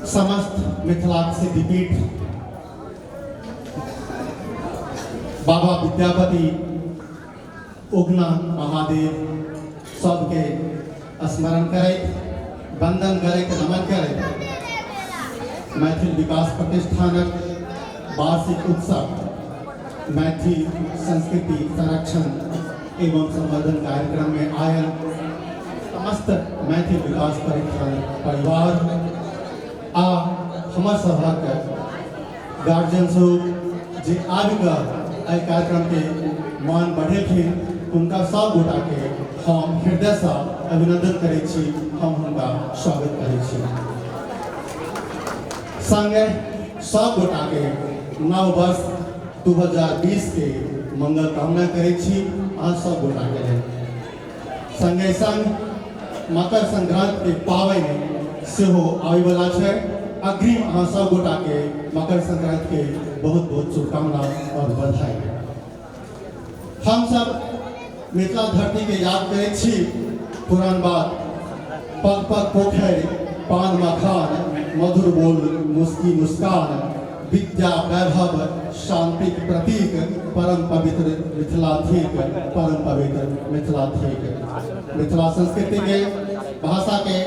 समस्त मिथिलाक सिद्धिपीठ बाबा विद्यापति उगना महादेव सबके स्मरण करैत, वंदन करैत, नमन करैत मैथिल विकास प्रतिष्ठानक वार्षिक उत्सव मैथिल संस्कृति संरक्षण एवं संवर्धन कार्यक्रम में आयल समस्त मैथिल विकास प्रतिष्ठान परिवार आ हमर सभक गार्जियन स्वरूप जे आबि कऽ एहि कार्यक्रमके मान बढ़ेलखिन, हुनका सब गोटाके हम हृदयसँ अभिनंदन करै छी, हम हुनका स्वागत करै छी। संगे सब गोटाके नव वर्ष 2020 के मंगल कामना करै छी अहाँ सब गोटाके लेल। संगे संग मकर संक्रांति के पाबनि सेहो आबैवला छै। अग्रिम अहाँ सब गोटा के मकर संक्रांति के बहुत बहुत शुभकामना और बधाई। हम सब मिथिला धरती के याद करै छी, पुरान बात, पग पग पोखरि, पान मखान, मधुर बोल, मुस्की मुस्कान, विद्या वैभव शांतिक प्रतीक, परम पवित्र मिथिला थीक, परम पवित्र मिथिला थीक। मिथिला संस्कृति के भाषा के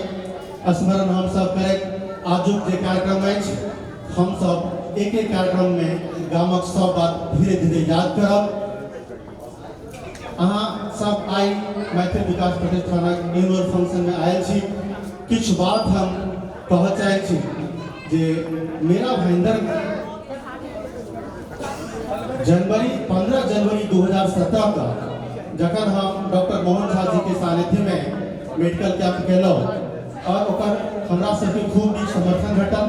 स्मरण हम सब करैत आजुक जे कार्यक्रम अछि, हम सब एक एक कार्यक्रम में गामक सब बात धीरे धीरे याद करब। अहाँ सब आइ मैथिल विकास प्रतिष्ठानक एनुअल फंक्शन में आयल छी। किछु बात हम कहऽ चाहै छी जे मेरा भाईंदर जनवरी 15 जनवरी 2017 का जखन हम डॉक्टर मोहन झा जी के सानिध्य में मेडिकल कैंप केलहुँ और ओकर हमरा सबके खूब नीक समर्थन भेटल।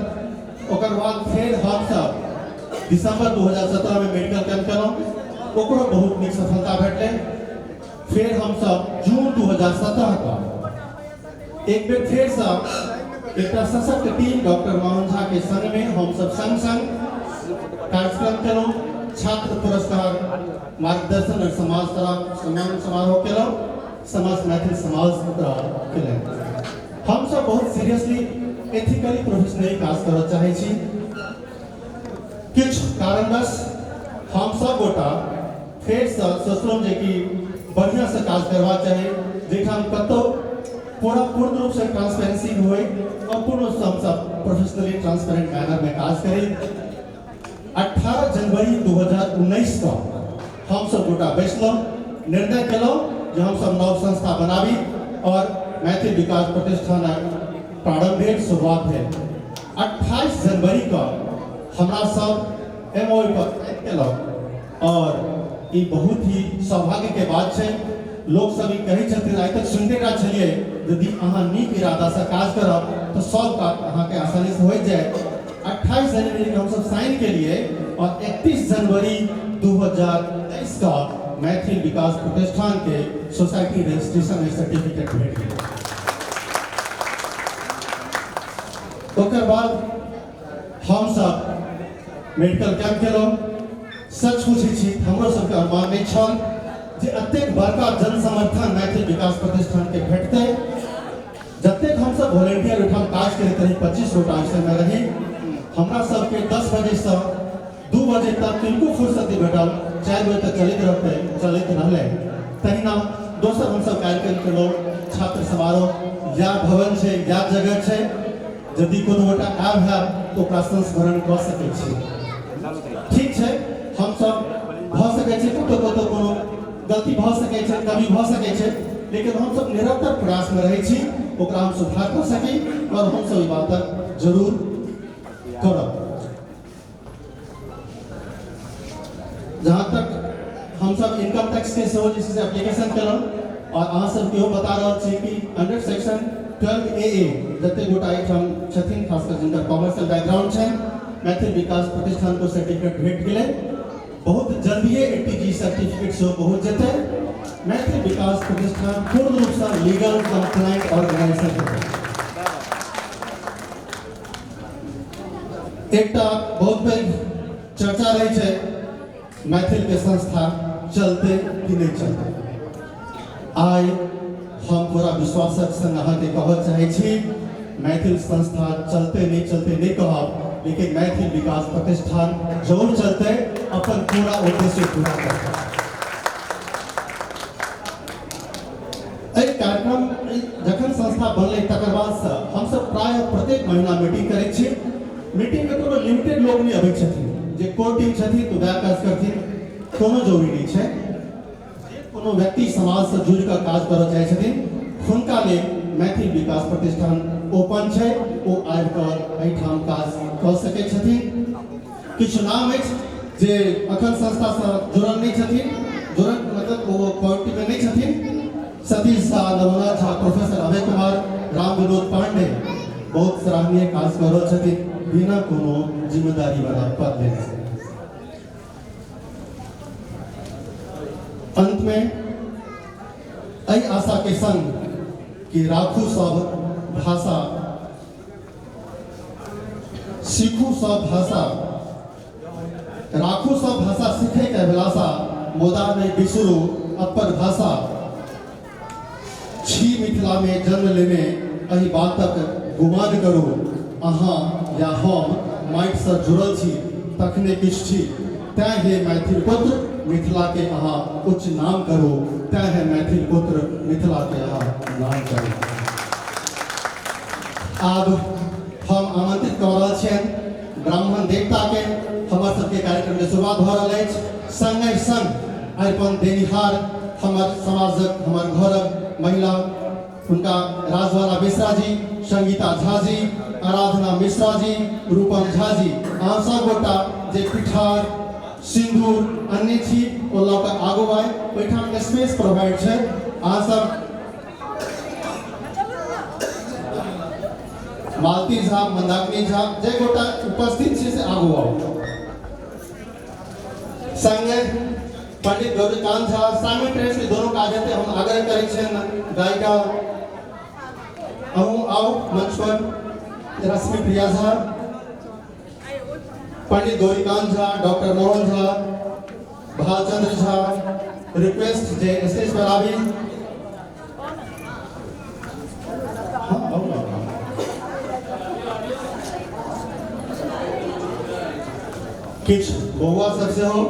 ओकर बाद फेर हमसब दिसंबर 2017 में मेडिकल कैंप केलहुँ, ओकरो बहुत नीक सफलता भेटलै। फेर हमसब जून 2017 का एक बेर फेरसँ एकटा सशक्त टीम डॉक्टर मोहन झा के संग में हम सब संग संग कार्यक्रम केलहुँ, छात्र पुरस्कार मार्गदर्शन और समाज सम्मान समारोह केलहुँ, समाज मैथिल समाज ओकरा केलनि। हम सब बहुत सीरियसली एथिकली प्रोफेशनली काज करऽ चाहै छी। किछु कारणवश हम सब गोटा फेरसँ सोचलहुँ जे कि बढ़िआँसँ काज करबाक चाही, जाहिठाम कतहु पूरा पूर्ण रूपसँ ट्रांसपेरेंसी होय और पूर्ण रूपसँ हमसब प्रोफेशनली ट्रांसपेरेंट मैनरमे काज करी। 18 जनवरी 2019 का हम सब गोटा बैसलहुँ, निर्णय केलहुँ जे हमसब नव संस्था बनाबी और मैथिल विकास प्रतिष्ठानक प्रारंभ भेल, शुरुआत भेल। 28 जनवरी का हमरा सब एम ओ पर साइन केलहुँ और ई बहुत ही सौभाग्य के बात छै। लोक सब ई कहै छथिन, आइ तक सुनते टा छलियै, यदि अहाँ नीक इरादासँ काज करब तऽ सब काज अहाँके आसानीसँ होइत जायत। 28 जनवरी के हमसब साइन केलियै और 31 जनवरी 2023 का मैथिल विकास प्रतिष्ठान के सोसाइटी रजिस्ट्रेशन सर्टिफिकेट भेट गेल। ओकर बाद हमसब मेडिकल कैंप केलहुँ। सच पूछै छी, हमरो सबके अनुमान नहि छल जे एतेक बड़का जन समर्थन मैथिल विकास प्रतिष्ठान के भेटतै। जतेक हमसब वॉलेंटियर ओहिठाम काज करैत रही, 25 गोटा ओहि समय रही, हमरा सबके 10 बजेसँ 2 बजे तक किनको फुर्सत नहि भेटल, 4 बजे तक चलैत रहलै। तहिना दोसर हमसब कार्यक्रम केलहुँ, छात्र समारोह, या भवन छै या जगह छै, यदि कोनो गोटा आयल हैब तऽ ओकरा संस्मरण कऽ सकै छी। ठीक छै, हमसब भऽ सकै छै कतहु कतहु कोनो गलती भऽ सकै छै, कमी भऽ सकै छै, लेकिन हमसब निरंतर प्रयासमे रहै छी ओकरा हम सुधार कऽ सकी और हमसब ई बातक जरूर करब। जहाँ तक हमसब इनकम टैक्स के सेहो जे छै से एप्लीकेशन केलहुँ और अहाँ सबके इहो बता रहल छी कि अंडर सेक्शन 12 ए ए जते गोटा एहिठाम छथिन, खासकर जिनकर कॉमर्शियल बैकग्राउंड छनि, मैथिल विकास प्रतिष्ठान को सर्टिफिकेट भेट गेलै। बहुत जल्दिए एटीजी सर्टिफिकेट सेहो पहुँच जेतै। मैथिल विकास प्रतिष्ठान पूर्ण रूपसँ लीगल कम्प्लाइंट ऑर्गेनाइजेशन हेतै। एकटा बहुत पैघ चर्चा रहै छै, मैथिल के संस्था चलते कि नहि चलते। आइ हम पूरा विश्वासक संग अहाँके कहऽ चाहै छी मैथिल संस्था चलते नहि चलते नहि कहब, लेकिन मैथिल विकास प्रतिष्ठान जरूर चलते, अपन पूरा उद्देश्य पूरा करतै। एहि कार्यक्रम जखन संस्था बनलै तकर बादसँ हमसब प्रायः प्रत्येक महीना मीटिंग करै छी। मीटिंगमे कोनो लिमिटेड लोक नहि अबै छथिन, जे कोर टीम छथिन तऽ वएह काज करथिन, कोनो जरूरी नहि छै। जे कोनो व्यक्ति समाजसँ जुड़ि कऽ काज करऽ चाहै छथिन हुनका लेल मैथिल विकास प्रतिष्ठान ओपन छै, ओ आबि कऽ एहिठाम काज कऽ सकै छथिन। किछु नाम अछि जे अखन संस्थासँ जुड़ल नहि छथिन, जुड़ल मतलब ओ कमिटीमे नहि छथिन, सतीश झा, नवनाथ झा, प्रोफेसर अभय कुमार, राम विनोद पांडे बहुत सराहनीय काज कऽ रहल छथिन बिना कोनो जिम्मेदारी वाला पद लेने। अंत में एहि आशा के संग कि राखू सब भाषा, सीखू सब भाषा, राखू सब भाषा सीखे के अभिलाषा, मुदा नहि बिसरू अपन भाषा। छी मिथिला में जन्म लेने एहि बातक गुमान करू, अहाँ या हम माटिसँ जुड़ल छी तखने किछु छी। तैं हे मैथिल पुत्र मिथिला के अहाँ उच्च नाम करू, तैं हे मैथिल पुत्र मिथिला के अहाँ नाम करू। आब हम आमंत्रित कऽ रहल छियनि ब्राह्मण देवताके। हमर सबके कार्यक्रमके शुरुआत भऽ रहल अछि। संगहि संग अरिपन देनिहार हमर समाजक, हमर घरक महिला, हुनका राजवाला मिश्रा जी, संगीता झा जी, आराधना मिश्रा जी, रूपम झा जी, अहाँ सब गोटा जे पिठार सिन्दूर अनने छी ओ लऽ कऽ आगू आइ, ओहिठाम स्पेस प्रोवाइड छै। अहाँ सब मालती झा, मंदाकिनी झा, जे गोटा उपस्थित छी से आगू आउ। संगे पंडित गौरीकांत झा साइमल्टेनियसली दोनों काज हेतै। हम आग्रह करै छियनि गायिका अहूँ आउ मंच पर, रश्मि प्रिया झा, पंडित गौरीकांत झा, डॉक्टर मोहन झा, भालचंद्र झा, रिक्वेस्ट जे स्टेज पर आबी। हाँ, आउ ना। किछु बौआ सब सेहो